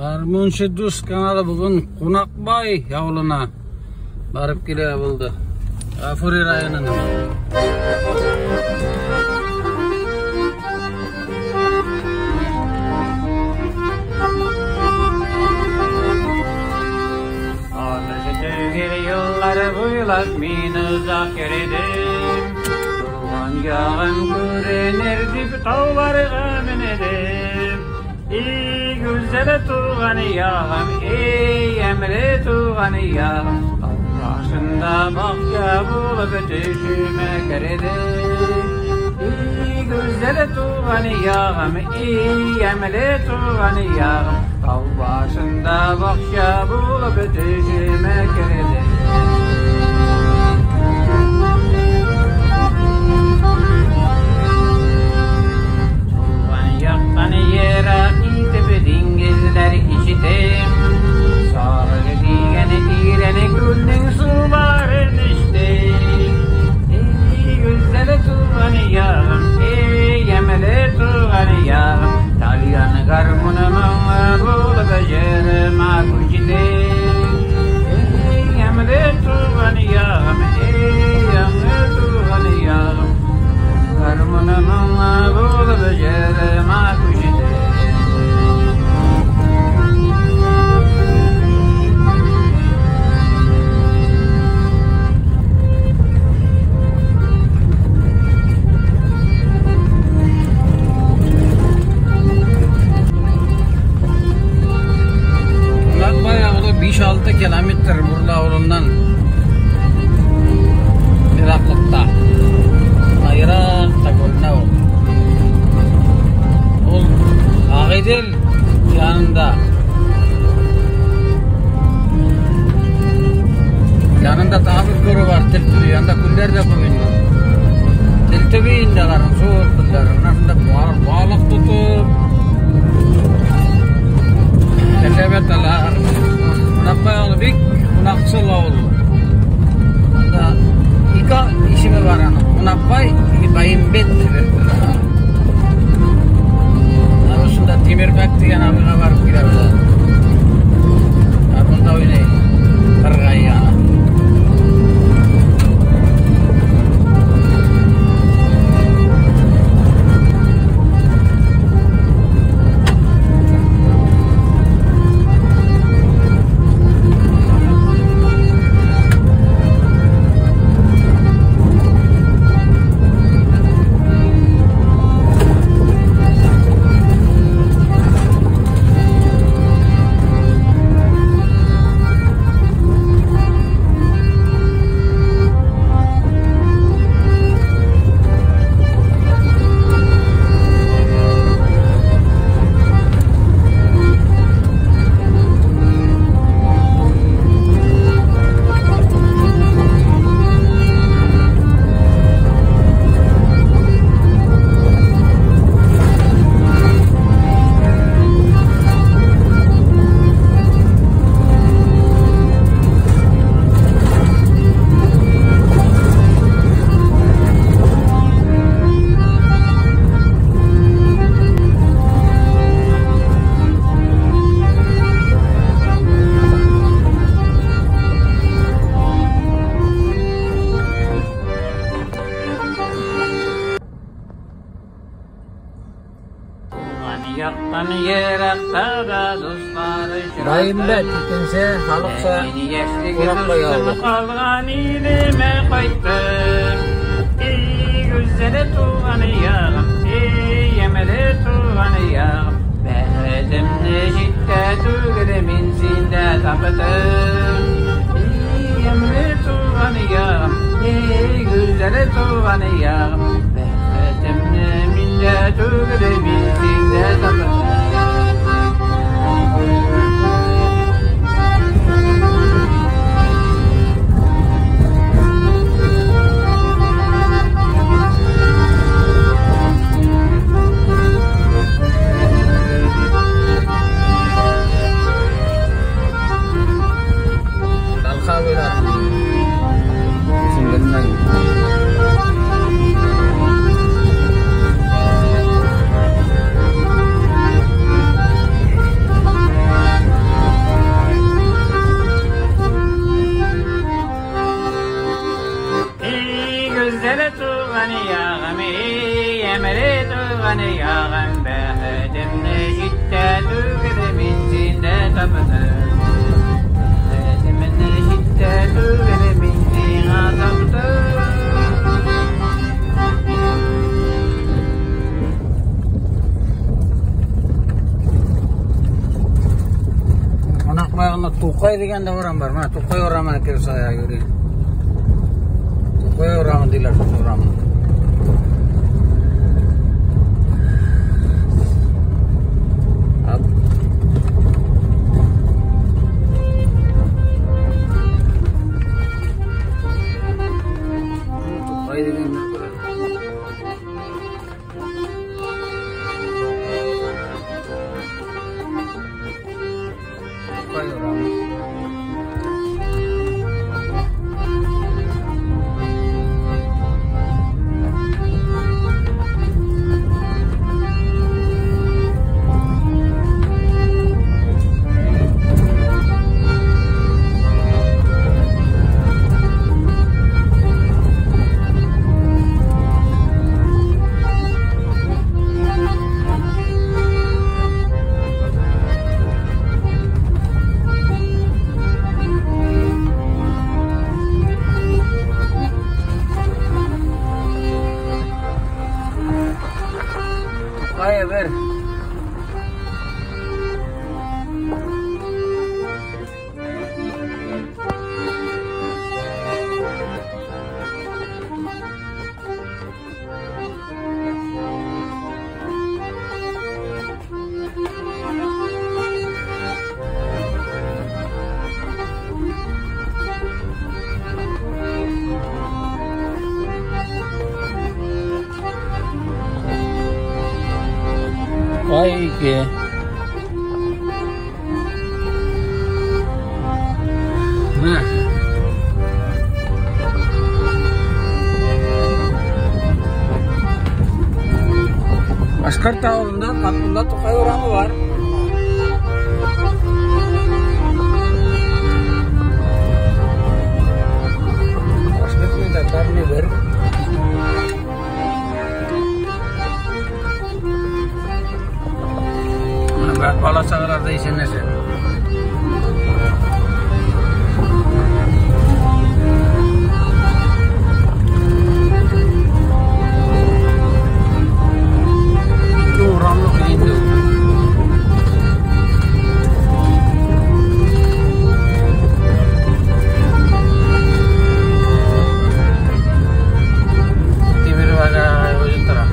Гармунчы дус каналы бүген Кунакбай авылына барып килә булды. Гафури районының. Юллары буйлап мин озак йөрдем. Туган ягым күренер дип тауларга мендем. Ey güzel туган ягым, ey ямьле туган ягым. Тау башында бакча булып төшемә керде. Ey güzel туган ягым, ey ямьле туган ягым. Тау башында бакча булып төшемә керде. Туган яктан ерак итеп диңгезләр кичтем. Сарык дигән тирән күлнең суларын эчтем. Ey güzel туган ягым, ey ямьле туган ягым. Тальян гармуны моңы булып җырыма күчте. Ey ямьле туган ягым, ey ямьле туган ягым. Гармуны моңы булып җырыма күчте. Кунакбай авылы 5-6 километр Бурла авылыннан ераклыкта. Еракта күренә ул. Ул Агыйдел янында. Янында тагы бер күре бар, Тел төбе. Янда күлләр дә күп инде. Тел төбе инде аларның зур күлләре. Менә шунда балык тотып, яшәп яталар. Кунакбай авылы бик кунакчыл авыл. Анда ике исеме бар аның. Кунакбай и Баимбет дип әйтелә. Менә шунда Тимербәк дигән абыйга барып киләбез. Гармунда уйный. Кыргай яны. Яктан еракта да дуслар очраттым. Баимбет икенче халыкча Мин яшьлек Кунакбай дустым авылы. калган илемә кайттым. Ey güzel туган ягым, ey ямьле туган ягым. Бәхетемне читтә түгел, мин синдә таптым. Ey ямьле туган ягым, ey güzel туган ягым. Бәхетемне миндә түгел, мин синдә таптым. Талхабыйлар. Исем белмәйм. Güzel tuğan yağım, emre tuğan yağım, bəhdimni şiddə tügürüm içində tapdım. Bəhdimni şiddə tügürüm içində tapdım. Qonaqbayğında Tuqay degan da oram bor. Mana Tuqay oramini kirsa yuring. Tuqay orami deylar shu oramni. Tuqay degan Tuqay orami. Ver. Ay ki. Ne? Bashqurt ovulida Abdulla To'qay orami var. Bashqurt tatarni bir. Bola chaqalarda esenlashadi. Ikki o'ramliq endi. Temir vaga o'zi taraf.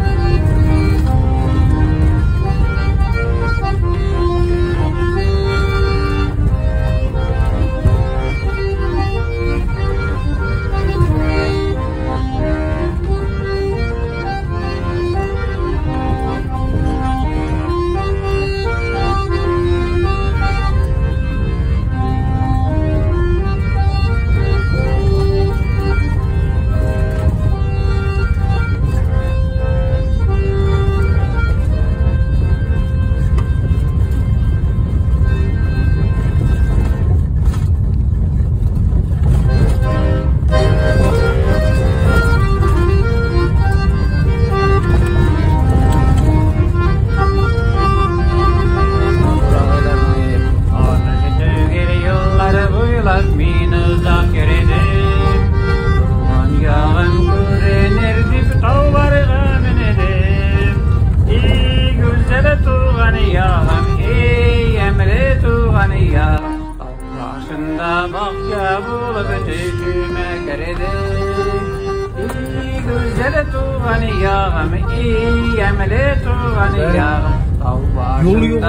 Yol yo'q.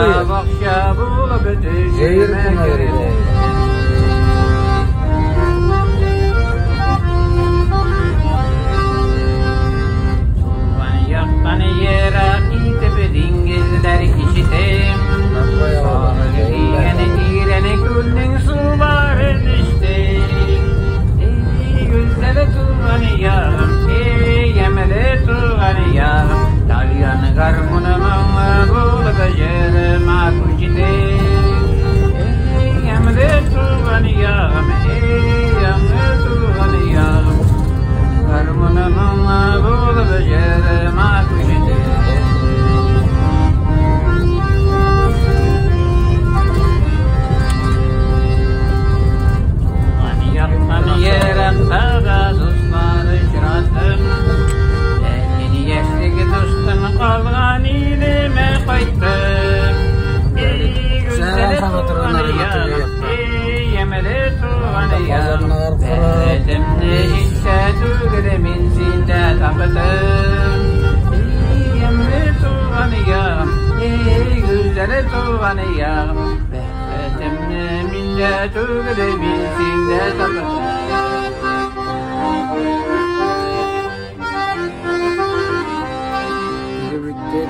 Zehir Garmunamam bulup yerime kucide. Ey emre Гармунымыңа булып җырыма күчте. Туган яктан еракта дуслар очраттым. Ләкин яшьлек дустым калган илемә кайттым. Эй, гүзәл туган ягым, эй, ямьле туган ягым. Бәхетемне җитсә түгел мин синдә таптым. Эй, ямьле туган ягым, эй, гүзәл туган ягым. Бәхетемне миндә түгел мин синдә таптым. Bitti.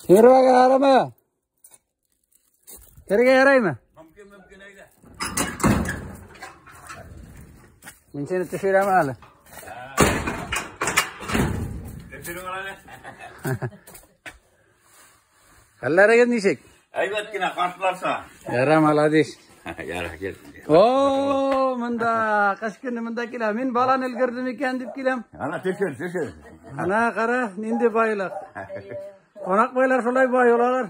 Timur arama. Terge yarayma. Mümkün mümkün öyle. Мин сине төшерәм әле. Төшерү әле. Хәлләрегез ничек? Әйбәт кенә картларса. Яра, молодец. Яра, кел. О, монда кыш көне монда киләм. Мин баланы өлгердем икән дип киләм. Ана төшер, төшер. Ана кара, нинди байлык. Кунак байлар шулай бай булалар.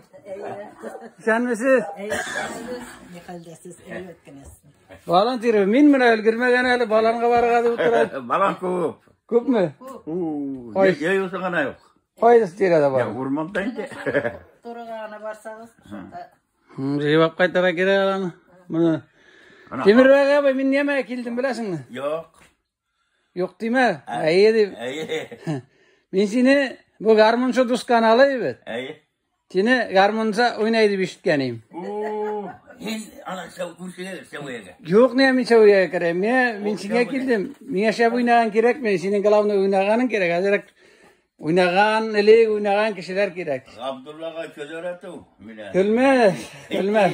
Исәнмесез? Ни хәлдәсез, әйбәт кенәсез. Балан тирә. Мин менә өлгермәгән әле, баланга барырга дип утырам. Балан күп. Күпме? Ой, йөйөсө гына юк. Кайсы тирәдә бар? Я, урманда инде. Турыга гына барсагыз, шунда. Җыеп кайтырга кирәк аны. Моны. Тимербәк абый, мин нимә килдем беләсеңме? Юк. Юк димә. Әйе дип. Әйе. Мин сине бу гармунчы дус каналы бит. Әйе. Сине гармунча уйнай дип ишеткән идем. Һин ана сәү күршегә, сәүгә. Юк, не мин сәүгә керәм. Мин сиңа килдем. Миңа шәп уйнаган кирәкме? Синең главный уйнаганың кирәк. Әзрәк уйнаган, элек уйнаган кешеләр кирәк. Габдуллага көлөрәтү менә. Көлмә, көлмә.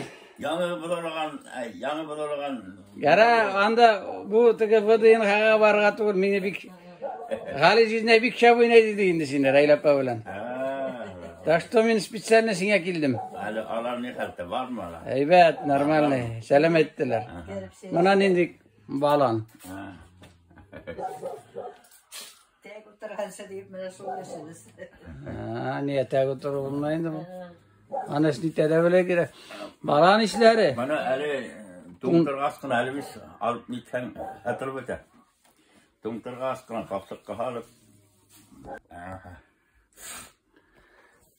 Яңы булырган, яңы булырган. Яра, анда бу теге ВДНХга барырга түгел, мине бик Гали җизнәй бик шәп уйнай диде инде сине, Рәйлә апа белән. Так что мин специально сиңа килдем. Әле алар ни хәлдә, бармы алар? Әйбәт, нормальный. Сәлам әйттеләр. Мына нинди балан. Тәк утырганчы дип менә шул эшебез. А, не тәк утырып булмый инде бу. Аны нитә дә белә кирәк. Балан ишләре. Мына әле туңдыргас кына әле без алып ниткән хәтер бетә. Туңдыргас кына капсыкка алып.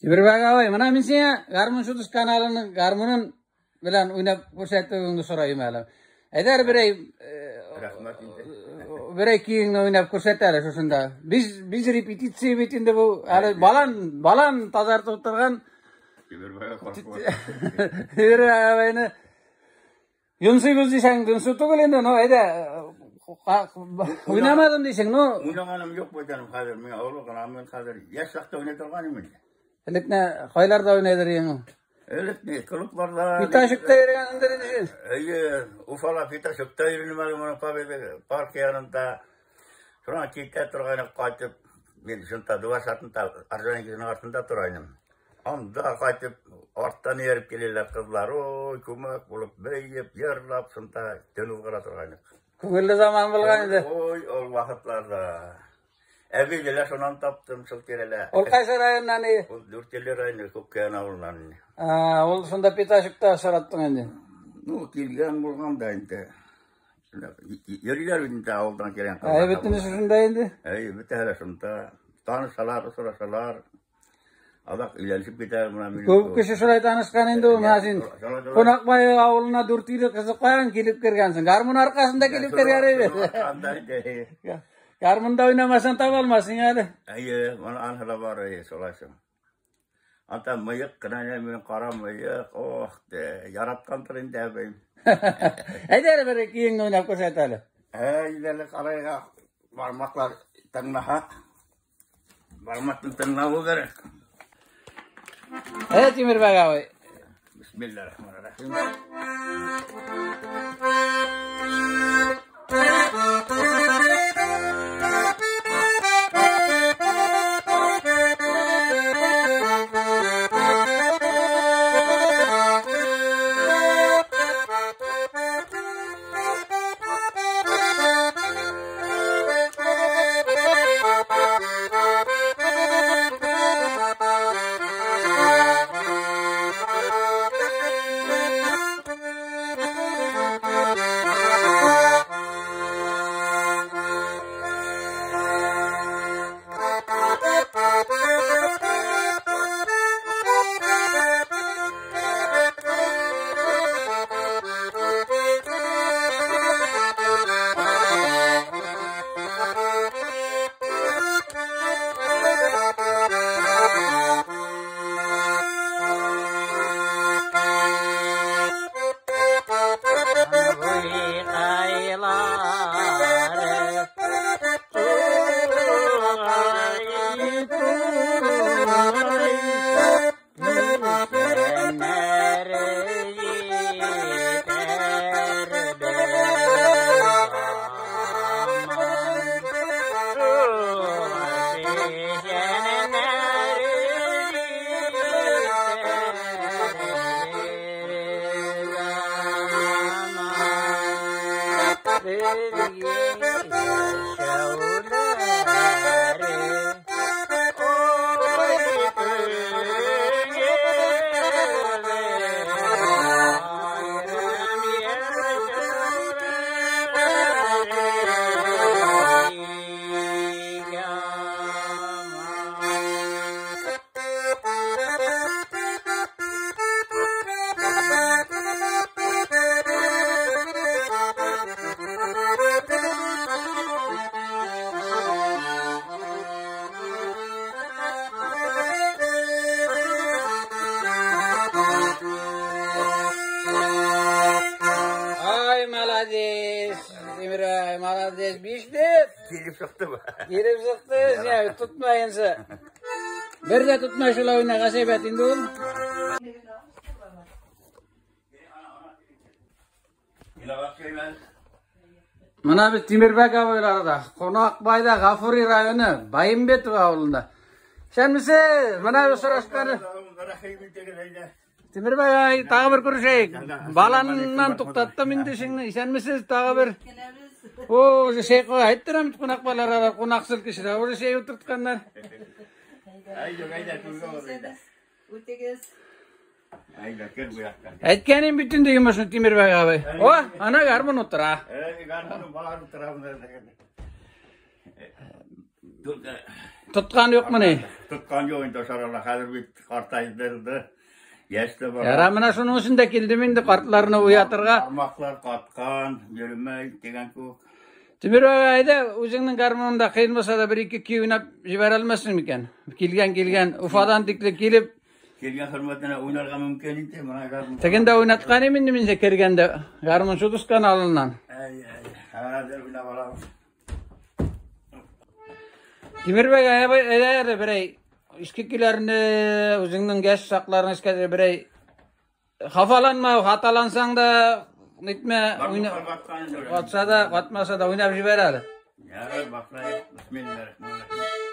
Тимербәк абый, менә мин сиңа Гармунчы дус каналының гармунын белән уйнап күрсәтүеңне сорыйм әле. Әйдәр берәй Рәхмәт инде. Берәй көеңне уйнап күрсәт әле шушында. Без репетиция бит инде бу. Әле балан тазартып торган Тимербәк куркып. Тимербәк абыйны йонсыйбыз дисәң, йонсу түгел инде, но әйдә уйнамадым дисең, но Уйнаганым юк бит әле хәзер. Мин авыл гына, мин хәзер яшь чакта уйный торган идем. Элекне кайларда уйнайдыр ең? Элекне клубларда. Питашыкта йөргәндер инде син. Әйе, Уфала Питашыкта йөрдем әле моны Победа парк янында. Шуңа китә торган кайтып, мин шунда дувар сатында, Орджоникидзеның артында тора идем. Анда кайтып, арттан ияреп киләләр кызлар. Ой, күмәк булып, бәйеп, йырлап, шунда төн узгыра торган идек. Күңелле заман булган инде. Ой, ул вакытларда. Әбиләр шуннан таптым шул тирәлә. Ул кайсы районнан иде? Ул Дүртөйле районы, Күккән авылыннан. А, ул шунда Питашыкта сораттың инде. Ну, килгән булган да инде. Йөриләр инде авылдан килгән Әй, бөтенесе шунда инде. Әй, бөтәһе шунда. Танышалар, сорашалар. Алак өйләнешеп китәр менә минем. Күп кеше шулай танышкан инде ул, менә син. Кунакбай авылына Дүртөйле кызы каян килеп кергәнсең? Гармун аркасында килеп кергән иде. Гармунда уйнамасаң таба алмассың әле. Әйе, моны анһыда бар, әйе, шулайсың. Анда мыек кына, мин кара мыек, ох, яраткандыр инде әбием. Әйдә әле бер көеңне уйнап күрсәт әле. Әйдә әле карайга бармаклар тыңлаһа. Бармакны тыңлавы кирәк. Әйдә, Тимербәк абый. Бисмиллахиррахманиррахим. Молодец, бишле. Килеп чыкты. Килеп чыкты, я тотмаенча. Бер дә тотмай шулай уйнаган әйбәт инде ул. Мына без Тимирбәк абыйларда, Кунакбайда, Гафури районы, Баимбетов авылында. Исәнмесез? Менә без сорашкан. Тимирбәк ай, тагы бер күрешәйек. Баланнан туктаттым инде шуны. Исәнмесез, тагы бер. О, уже шей кой, айттырам кунакбайлар, кунаксыз кешеләр, уже шей утыртканнар. Әйткәнем бөтен дигән машина Тимирбәк абый. О, ана гармун утыра. Гармун бар утыра. Тоткан юкмыни? Тоткан юк инде шарала, хәзер бит картайдырды. Яшь тә бар. Яра, менә шуның өчен дә килдем инде картларны уятырга. Бармаклар каткан, йөрмәй дигән күк. Тимирбәк әйдә, үзеңнең гармуныңда кыен булса да бер ике көй уйнап җибәрә алмассың микән? Килгән, килгән, Уфадан тикле килеп, Килгән хөрмәтенә уйнарга мөмкин инде, менә гармун. Тегендә уйнаткан идем инде мин сине кергәндә, гармунчы дус каналыннан. Әй, әй, хәзер уйнап алабыз. Тимирбәк әйдә әле берәй иске көйләрне, үзеңнең яшь чакларың искә төшереп берәй хафаланма, хаталансаң да нитмә, уйна. Катса да, катмаса да уйнап җибәр әле. Ярар, башлайык. Бисмиллахиррахманиррахим.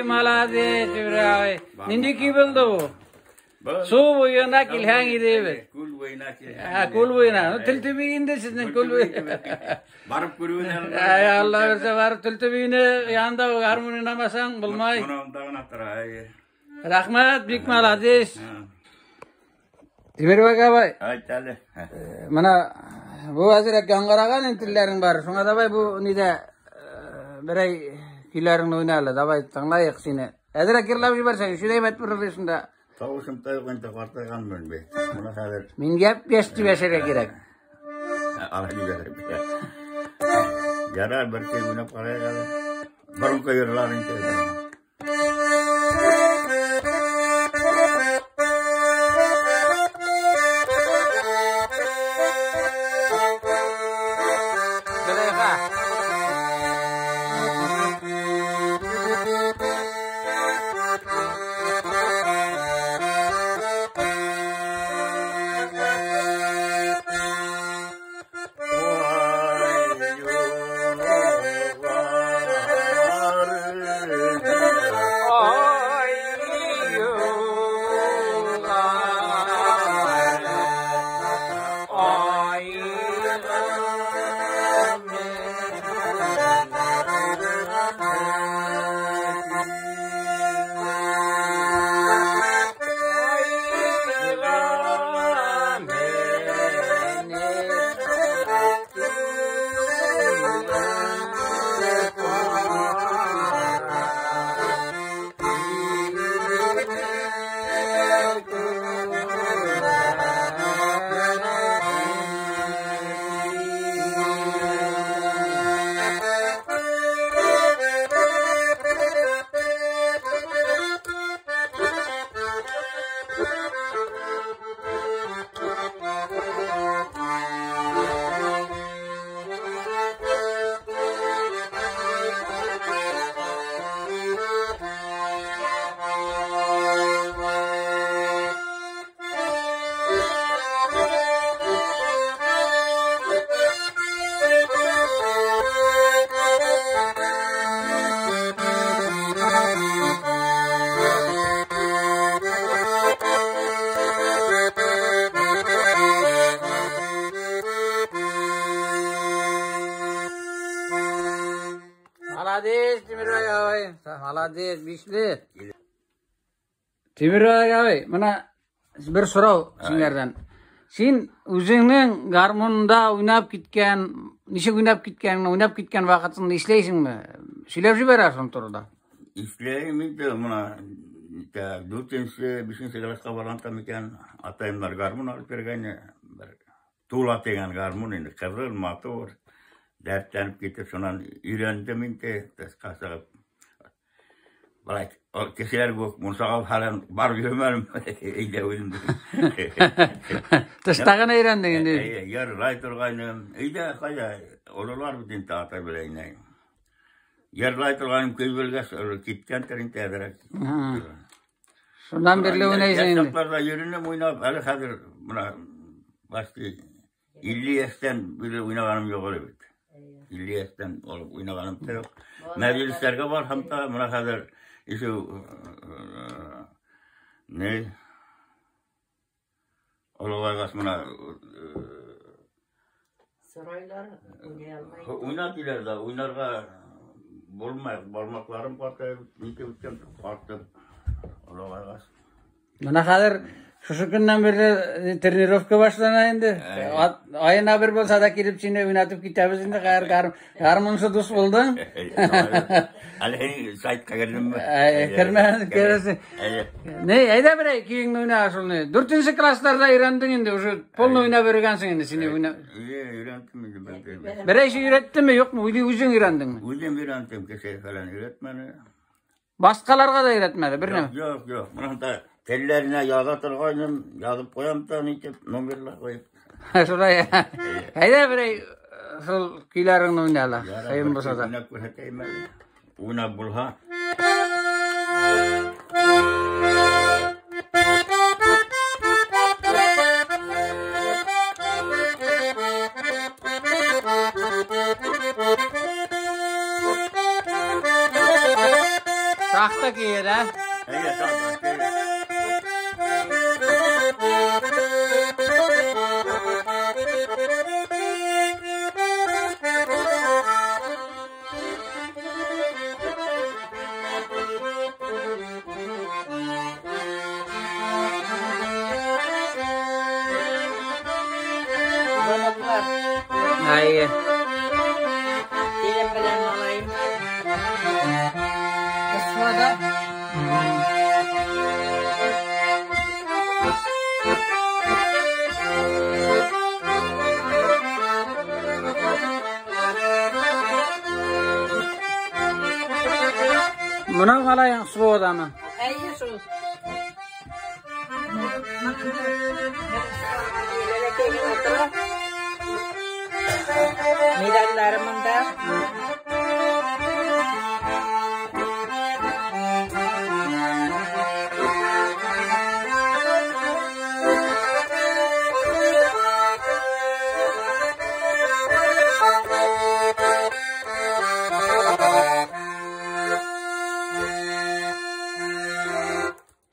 Ой, молодец, Тимирбәк абый. Нинди көй булды бу? Су буена килгән иде бит. Күл буена килгән. Ә, күл буена. Ну, тел төбе инде сезнең күл буе. Барып күрүен әле. Әй, Алла бирсә, барып тел төбенә янында гармун уйнамасаң булмай. Моны анда гына тора. Әйе. Рәхмәт, бик молодец. Тимирбәк абый, Айт әле. менә бу әзрәк яңгыраган инде телләрең бар. Шуңа давай бу нидә берәй көйләреңне уйна әле. Давай тыңлайык сине. Әзрәк йырлап җибәрсәң, шулай әйбәт булыр шунда. Тавышым та юк инде картайганмын бит. Моны хәзер Мин япь-яшь дип яшәргә кирәк. алай җибәреп. Ярар, бер көй уйнап карыйк әле. Борынгы йырлар инде. Зөләйха. Ай, юллар, Молодец, Тимирбай абый. Молодец, бишле. Тимирбай абый, менә бер сорау сиңәрдән. Син үзеңнең гармунда уйнап киткән, ничек уйнап киткәнеңне, уйнап киткән вакытыңны исләйсеңме? Сөйләп җибәр шул турыда. Исләйм инде менә дүртенче, бишенче класска барганда микән, атаемнар гармун алып биргән, бер Тула дигән гармун инде, кызыл, матур. Дәртләнеп китеп, шуннан өйрәндем инде, тышка чыгып. Былай, кешеләр күк, мунчага фәлән барып йөрмәдем, өйдә үзем. Тышта гына өйрәндең инде. Әйе, йырлай торгайным. Өйдә кайда, олылар бит инде атай белән инәй. Йырлай торганым көй белгәч, киткәндер инде әзрәк. Шуннан бирле уйнайсың инде. Яшьләрдә йөренем уйнап, әле хәзер менә почти 50 яшьтән бирле уйнаганым юк әле бит. 50 яшьтән алып уйнаганым да юк. Мәҗлесләргә барсам да, менә хәзер еще не олыгайгач менә Сорайлар, уйный алмый. уйнап киләр дә, уйнарга булмай, бармакларым картаеп, нитеп үткән, картып, олыгайгач. Менә хәзер шушы көннән бирле тренировка башлана инде. Аена бер булса да килеп сине уйнатып китәбез инде. Хәзер гармунчы дус булдың. Әле һин сайтка кердеңме? Кермәдем, керәсең. Не, әйдә берәй көеңне уйна шуны. Дүртенче классларда өйрәндең инде, уже полный уйнап йөргәнсең инде сине уйна. Әйе, өйрәндем инде бер. Берәй ши өйрәттеме, юкмы? Үзең өйрәндеңме? Үзем өйрәндем, кеше фәлән өйрәтмәде. Башкаларга да өйрәтмәде, бер нәмә. Юк, юк, монда телләренә яза торгайным, язып куям да нитеп, номерлар куеп. Шулай. Әйдә берәй шул көйләреңне уйна әле. Кыен булса да. Уйнап күрсәтәйем әле. Уйнап булһа. Шахта көе, да? Әйе, шахта көе. Звоноклар. Әйе. Килен белән малаем. Москвада. Моның малаең СВОдамы? Әйе, шул. Бәләкәй генә утыра. Медальләре монда.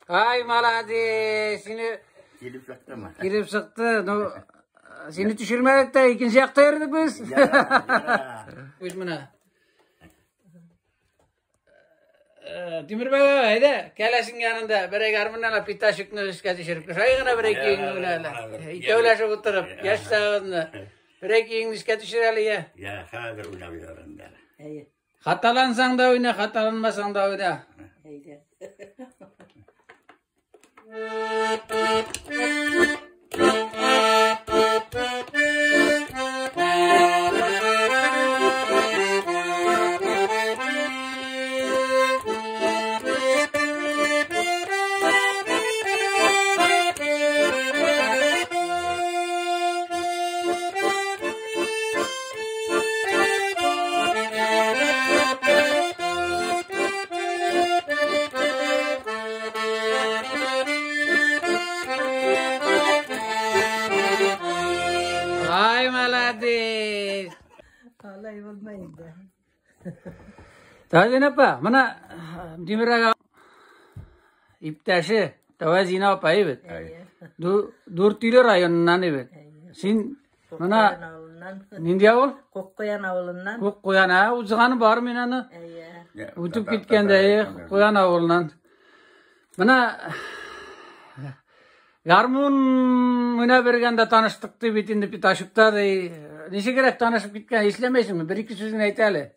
Ай, молодец. Сине Килеп чыктымы? килеп чыкты. Ну, сине төшермәдек тә, икенче якта йөрдек без. Яра, яра. Үз менә. Тимербәк абый, әйдә, кәләшең янында берәй гармуннан Пятачокны искә төшереп, шулай гына бер ике көеңне уйна әле. Икәүләшеп утырып, яшь чагыңны. Бер ике көеңне искә төшер әле, я. Я, хәзер уйнап йөрим дә. Әйе. Хаталансаң да уйна, хаталанмасаң да уйна. Әйдә. Ай, молодец. Алай булмый инде. Тәвәзин апа, менә Тимер ага иптәше Тәвәзина апа бит. Әйе. Дүртөйле районыннан бит. Син менә Куккуян авылыннан. нинди авыл? Куккуян авылыннан. Күк куян, ә, узганы бар мин аны. Әйе. Үтеп киткәндә, Куян авылыннан. Менә гармун уйнап бергәндә таныштык дип бит инде Пятачокта ди. Ничегрәк танышып киткән, исләмәйсеңме? Бер ике сүзен әйт әле.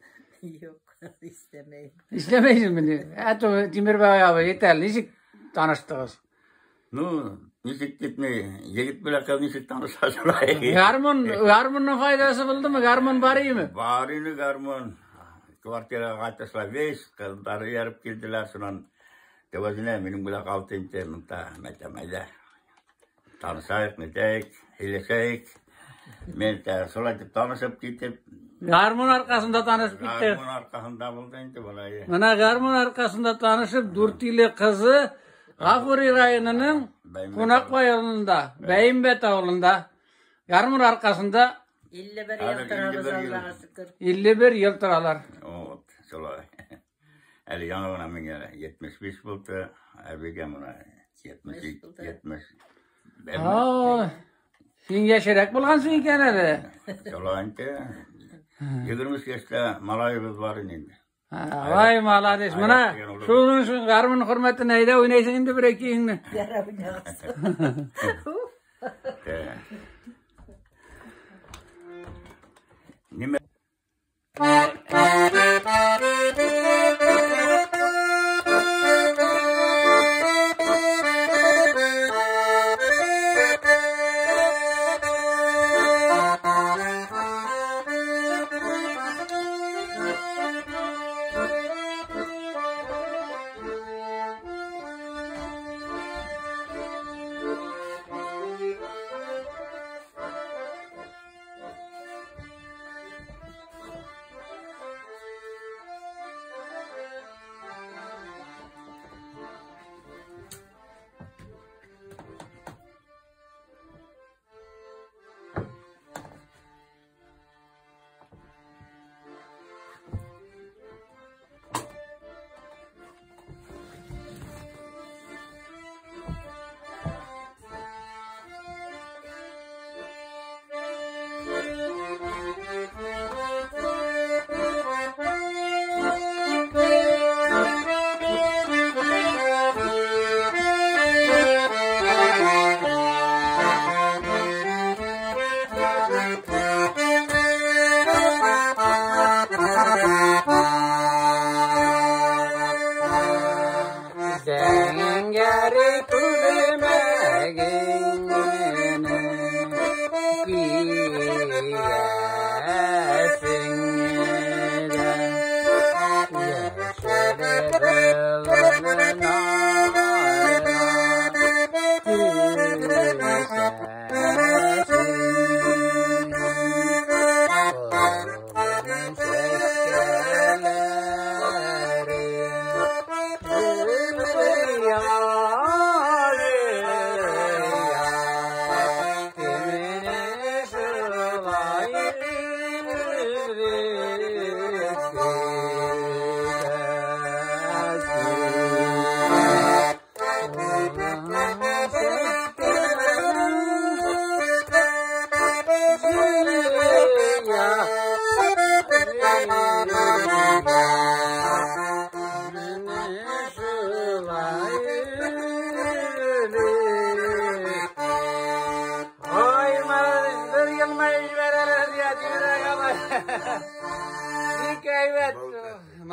Юк, истәмәйм. Исләмәйсеңме? Ни? Әтү Тимербай абый, әйт әле, ничек таныштыгыз? Ну, ничек дип ни, егет белән кыз ничек таныша шулай. Гармун, гармунның файдасы булдымы? Гармун бар име? Бар иде гармун. Квартирага кайтышлай весь кызлар ияреп килделәр, шуннан Тәвәзинә минем белән калды инде монда, мәйтәм, әйдә. Танышайык, нитәйек, һөйләшәйек. Мин дә шулай дип танышып китеп, Гармун аркасында танышып китте. гармун аркасында булды инде болай. Менә гармун аркасында танышып, Дүртөйле кызы Гафури районының Бәймбәт Кунакбай авылында, Бәймбәт авылында гармун аркасында 51 ел Хәзер торабыз, 51 ел. Аллага шөкер. 51 ел торалар. Вот, шулай. Әле яңа гына миңа 75 булды, әбигә менә 72, булды. 70. Aa, син яшьрәк булгансың икән әле. Шулай инде. 23 яшьтә малаебыз бар инде. Vay молодец. Менә шуның өчен гармун хөрмәтенә әйдә уйнайсың инде бер ике көеңне. Ярар уйнагыз. Э. Ниме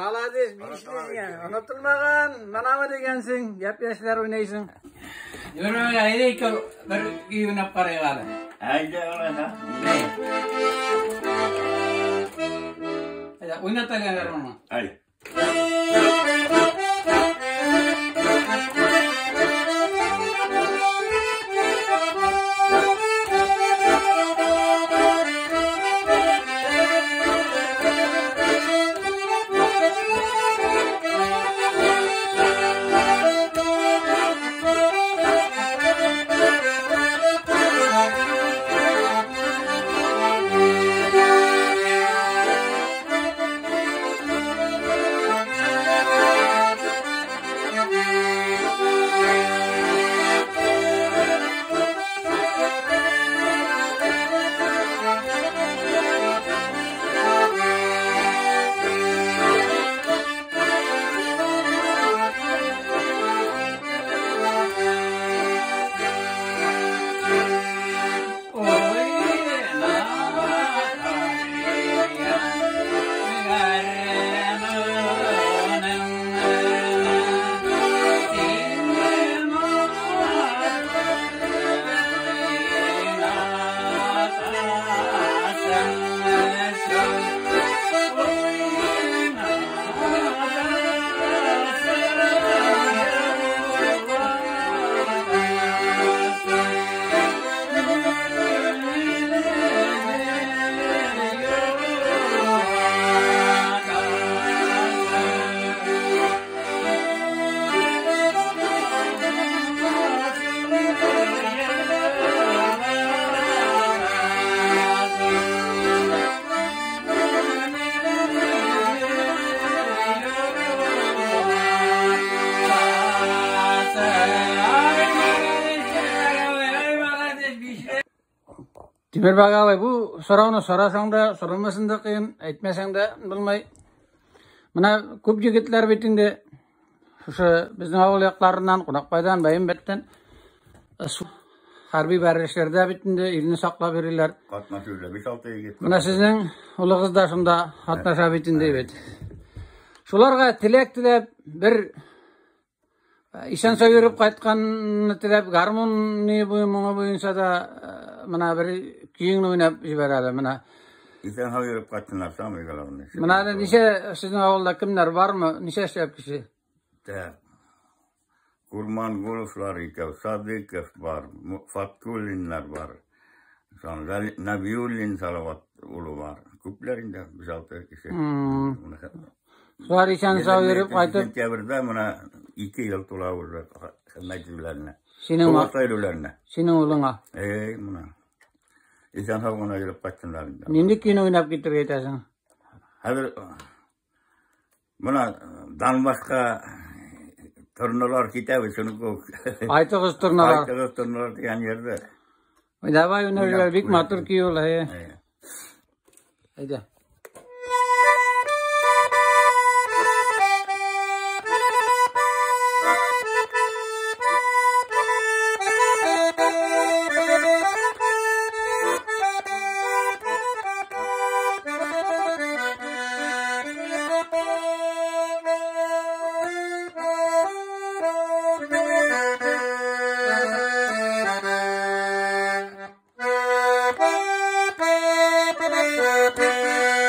Молодец, бишле. Онытылмаган, манамы дигәнсең, япь-яшьләр уйнайсың. Йөрмә, әйдә икәү бер көй уйнап карыйк әле. Әйдә, алайса. Әйдә, уйнат әле гармунны. Әй. Тимер Багалай, бу сорауны сорасаң да, сорамасаң да кыен, әйтмәсәң дә булмай. Менә күп егетләр бит инде шушы безнең авыл якларыннан, Кунакбайдан, Бәембәттән хәрби бәрелешләрдә бит инде илне саклап йөриләр. Катнашып 5-6 егет. Менә сезнең улыгыз да шунда катнаша бит инде бит. Шуларга теләк теләп бер исән сау йөреп кайтканны теләп, гармун ни буе моңы буенча да менә бер көеңне уйнап җибәр әле менә. Исән сау йөреп кайттылар, самый главный. Менә әле ничә сезнең авылда кемнәр бармы? Ничә эшләп кеше? Так. Курмангуловлар икәү, Садыков бар, Фаткуллиннар бар. Сон Набиуллин Салават улы бар. Күпләр инде 5-6 кеше. Шулар исән сау йөреп кайтып, Сентябрьдә менә 2 ел тула уже хезмәт итүләренә. Синең Сугышта йөрүләренә. Синең улыңа. Эй, менә. Исән сау гына йөреп кайттылар инде. Нинди көйне уйнап китергә әйтәсең? Хәзер менә Донбасска торналар китә бит, шуны күк. Айтыгыз торналар. Айтыгыз торналар дигән җирдә. Давай уйнап җибәр, бик матур көй ул, әйе. Әйдә. Thank you.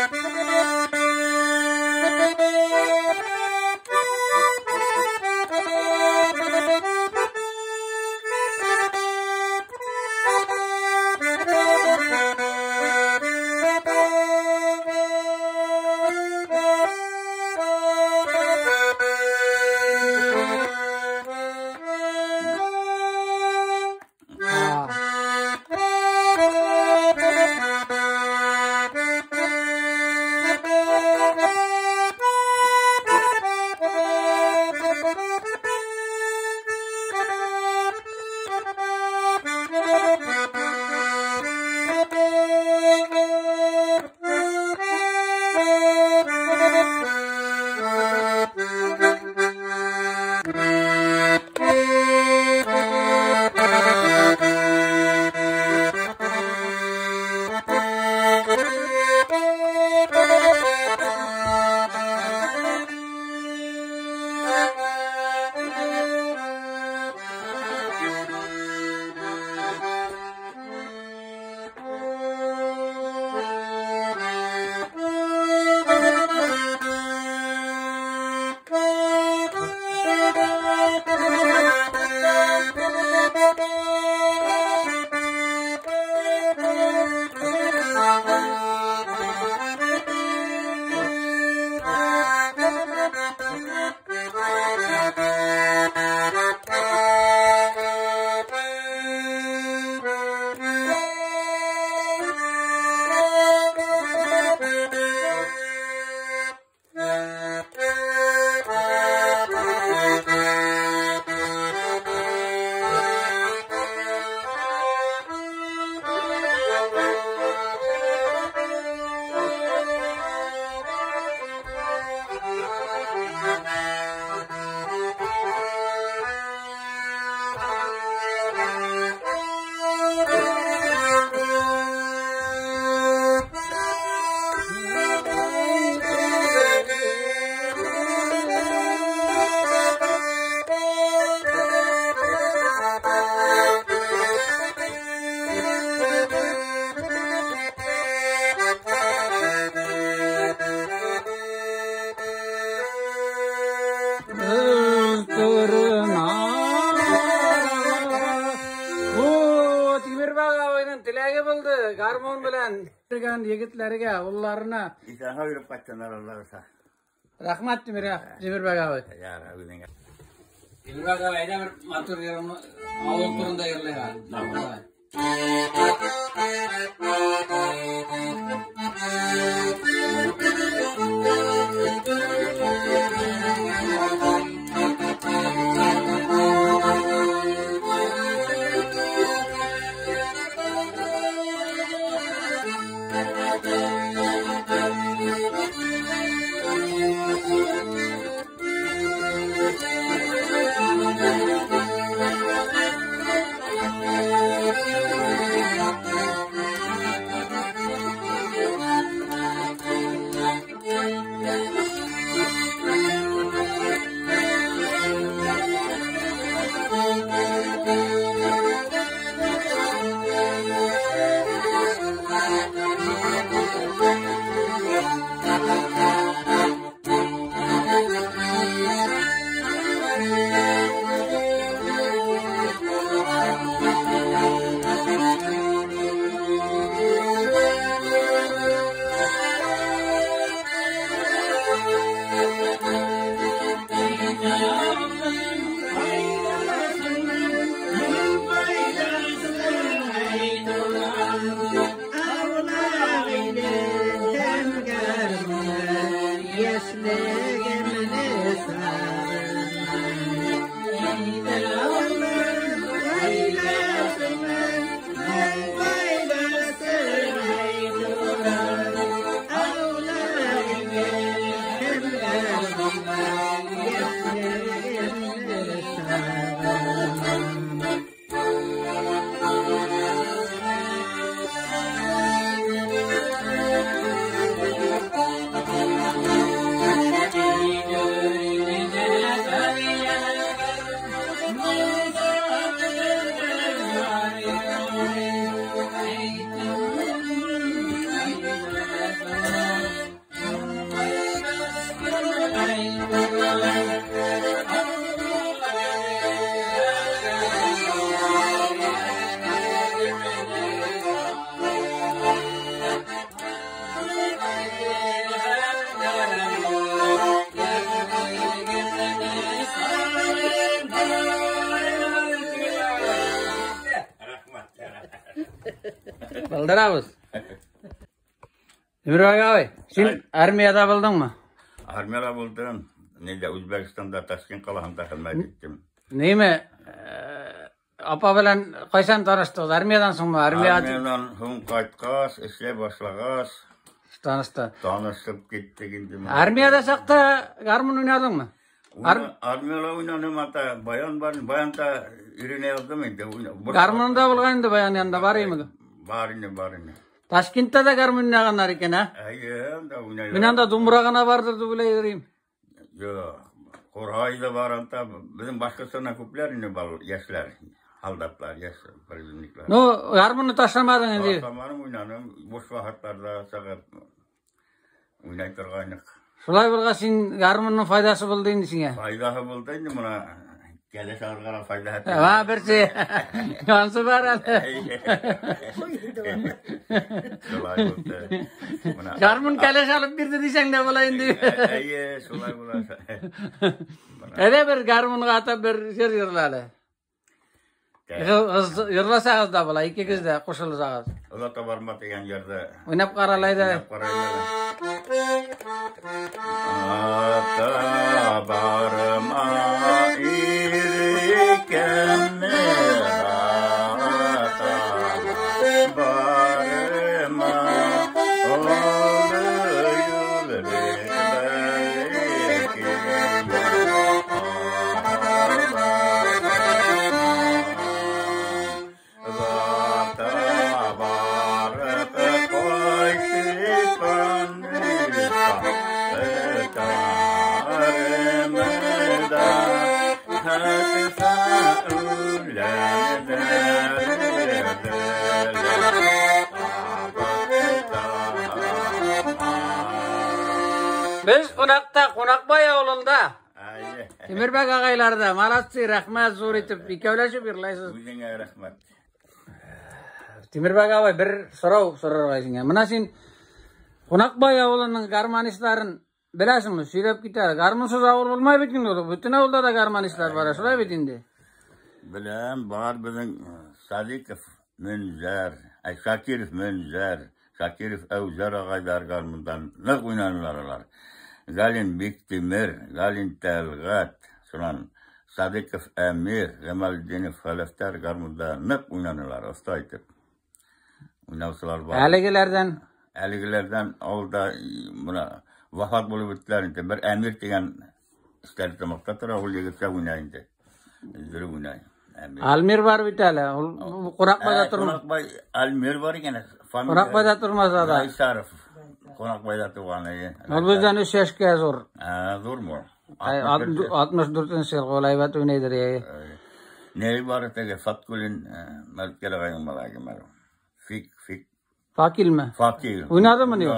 белән йөргән егетләргә, улларына. Исән-сау йөреп кайтсыннар, Алла боерса. Рәхмәт, Тимер, Тимербәк абый. Ярар, үзеңә. Тимербәк абый, әйдә бер матур йырыңны авыл турында йырлыйк әле. Давай. Булдырабыз. Тимербәк абый, син армиядә булдыңмы? Армиядә булдым. Нидә Үзбәкстанда Ташкент каласында хезмәт иттем. Ниме? Апа белән кайчан таныштыгыз? Армиядән соңмы? Армия Армиядән соң кайткач, эшләй башлагач, танышты. Танышып киттек инде. Армиядә чакта гармун уйнадыңмы? Армиядә уйнадым, ата баян бар, баянда өйрәнә яздым инде. Гармунда булган инде баян янында бар име? Бар инде, бар инде. Ташкентта да гармун уйнаганнар икән, ә? Әйе, анда уйнайлар. Мин анда думбра гына бардыр дип уйлый йөрим. Юк, Курай да бар анда. Безнең Башкортстаннан күпләр инде бар яшьләр, солдатлар, яшь призывниклар. Ну, гармунны ташламадың инде. Ташламадым, уйнадым. Буш вакытларда чыгып уйнай торгайнык. Шулай булгач, син гармунның файдасы булды инде сиңа. Файдасы булды инде моны. Кәләш алырга файда. Ха, берсе. Ансы бар әле. Шулай булды. Менә. Гармун кәләш алып бирде дисәң дә була инде. Әйе, шулай була. Әйдә бер гармунга атап бер җыр җырла әле. Җырласагыз да була, икегез дә кушылсагыз. Озата барма дигән җырды. Уйнап каралай да. Уйнап карайлар. Ата барма ирекемне ата барма олы юл Без кунакта, Кунакбай авылында. Тимербәк агайларда. Молодцы, рәхмәт зур итеп икәүләшеп йырлайсыз. Үзеңә рәхмәт. Тимербәк абый, бер сорау сорарга сиңа. Менә син Кунакбай авылының гармонистларын беләсеңме? Сөйләп кит әле. Гармунсыз авыл булмай бит инде ул. Бөтен авылда да гармонистлар бар, шулай бит инде. Беләм, бар безнең Садиков Мөнзәр, ә Шакиров Мөнзәр, Шакиров Әүзәр агайлар гармундан нык уйнадылар алар. Галин Биктимер, Галин Тәлгать, шуннан Садыков Әмир, Гамалетдинов Хәләфтәр гармунда нык уйнадылар, оста итеп. Уйнаучылар бар. Әлегеләрдән Әлегеләрдән авылда менә вафат булып беттеләр инде. Бер Әмир дигән Стәрлетамакта тора, ул егеткә уйнай инде. Өздереп уйнай. Әмир. Алмир бар бит әле. Ул Кунакбайда тормый. Кунакбай Алмир бар икән. Кунакбайда тормаса да. Гайсаров. Кунакбайда туган. Ул бездән 3 яшькә зур. Ә, зурмы? 64 ел ул әйбәт уйнайдыр. Не бар теге Фаткулин Мәлкәр агайның малае кем Фик, фик. Факилме? Факил. Уйнадымы ни ул?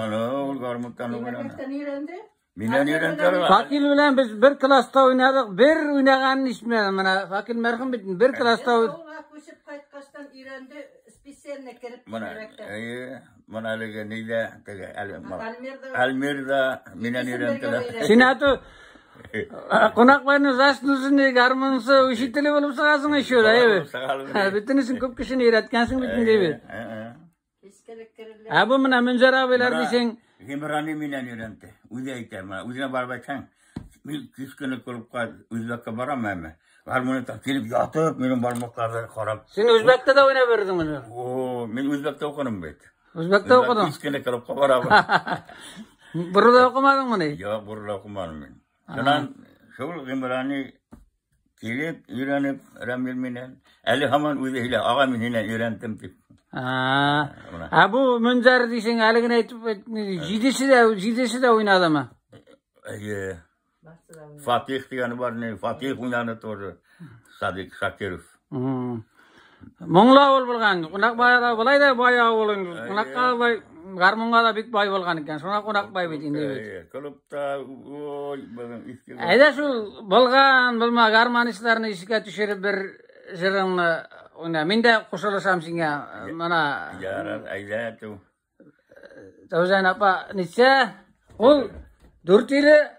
Ул гармунтан уйнады. Мәктәптән өйрәнде. Миннән өйрәнделәр. Факил белән без бер класста уйнадык, бер уйнаганын ишетмәдем. Менә Факил мәрхүм бит, бер класста Авылга күчеп кайткачтан өйрәнде, специально кереп Менә, мәктәп. әйе, менә әлеге нидә теге әле Альмир да Альмир да миннән өйрәнделәр. Син ату Кунакбайның заслуженный гармунчы учителе булып чыгасың еще, да, әйе. Бөтенесен күп кешене өйрәткәнсең бит инде бит. Искелек керерләр. Ә бу менә Мөнзәр абыйлар дисең, Гимрани миннән өйрәнде. Үзе әйтә, менә үзенә барып әйтсәң, мин кич көне клубка үзбәккә барам әмма. Гармунда килеп ятып, минем бармакларны карап. Син үзбәктә дә уйнап йөрдең менә. О, мин үзбәктә укыдым бит. Үзбәктә укыдың. Кич көне клубка барам. Буруда укымадыңмыни? Юк, бурда укымадым мин. Шуннан шул Гимрани килеп, өйрәнеп, Рамил миннән. Әле һаман үзе һөйлә, ага мин һиннән өйрәндем дип. Ә бу Мөнзәр дисең, әле генә әйтеп, җидесе дә уйнадымы? Әйе. Фатих дигәне бар, не, Фатих уйнады тоже. Садик Шакиров. Моңлы авыл булган. Кунакбай да болай да бай авыл инде. Кунакка бай, гармунга да бик бай булган икән. Шуңа Кунакбай бит инде бит. Клубта, ой, безнең иске. Әйдә шул булган, булма гармонистларны искә төшереп бер җырыңны уйна. Мин дә кушылышам сиңа. Менә. Ярар, әйдә ту. Тәүзән апа ничә? Ул Дүртиле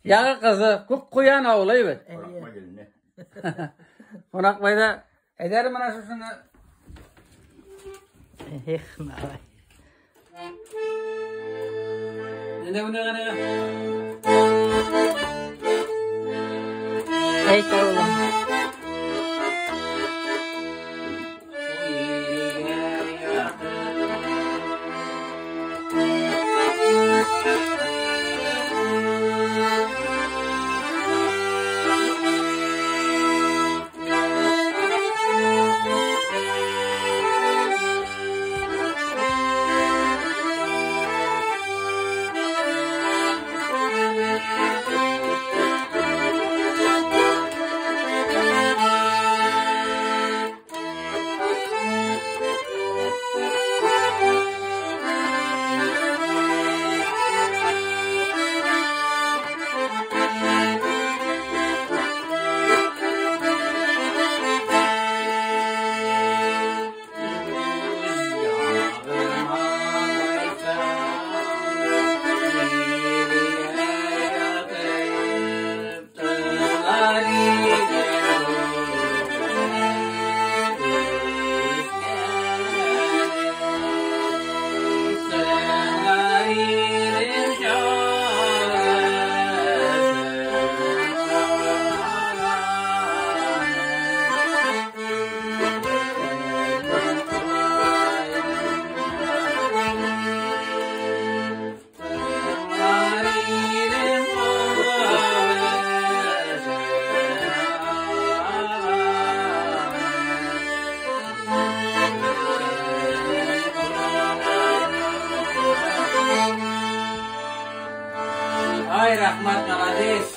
ягы кызы, Күк Куян авылы бит. Кунакбайда әйдә әле менә шушыны. Эх, малай. Нинди уйнаган? Әйт, улым. Ай, рәхмәт, молодец.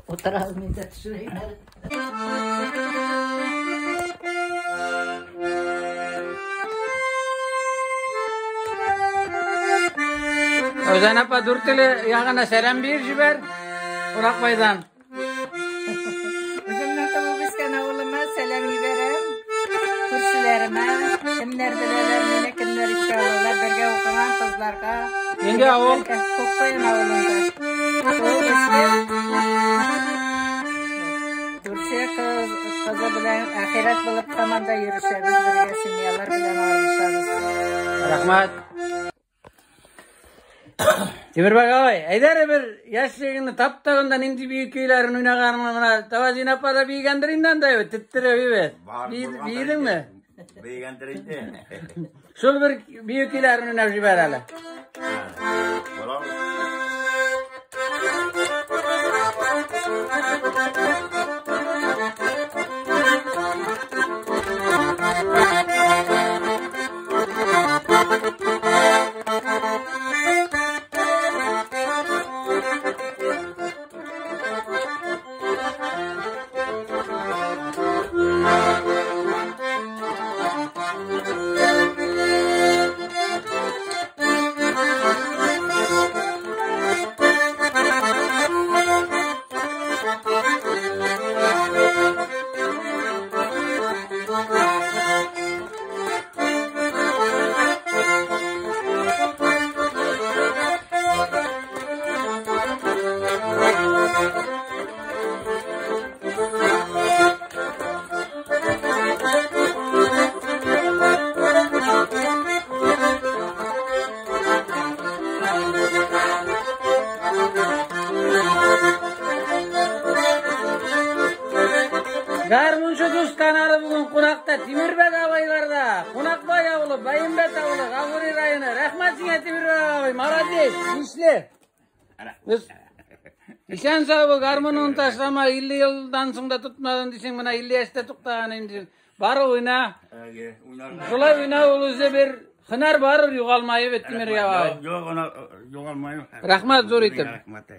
Утыра алмый да төшерәйм әле. Özен апа Дүртиле ягына сәлам бир җибәр. Кунакбайдан. Үземнең туып үскән авылыма сәлам җибәрәм. Күршеләремә. кемнәр беләләр, мине кемнәр искә алалар, бергә укыган кызларга. Нинди авыл? Күккаен авылында. Туып үстем. Күрше кыз, кызы белән ахирәт булып һаман да йөрешәбез, бергә семьялар белән аралашабыз. Рәхмәт. Тимербәк абый, әйдә әле бер яшьлегеңне таптагында нинди бию көйләрен уйнаганыңны менә Тавазин апа да биегәндер инде анда бит, теттереп бит. Биедеңме? Биегәндер инде. Шул бер бию көйләрен уйнап җибәр әле. Буламы? Гармунчы дус каналы бүген кунакта Тимербәк абыйларда. Кунакбай авылы, Баимбәт авылы, Гафури районы. Рәхмәт сиңа, Тимербәк абый, молодец, ишле. Без исән сау бул, гармуныңны ташлама, 50 елдан соң да тотмадым дисең, менә 50 яшьтә туктаган инде. Бары уйна. Шулай уйна ул үзе бер һөнәр барыр югалмай бит, Тимербәк абый. Юк, аны югалмай. Рәхмәт зур итеп. Рәхмәт.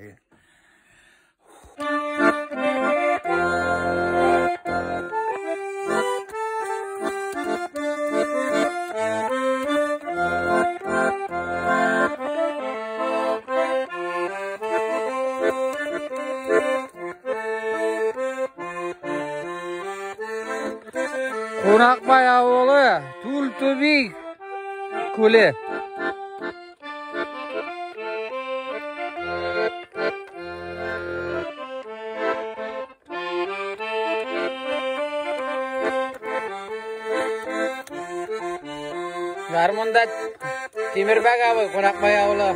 Кунакбай авылы, Түлтүби күле. Гармунда Тимербәк абый, Кунакбай авылы.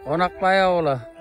Кунакбай авылы.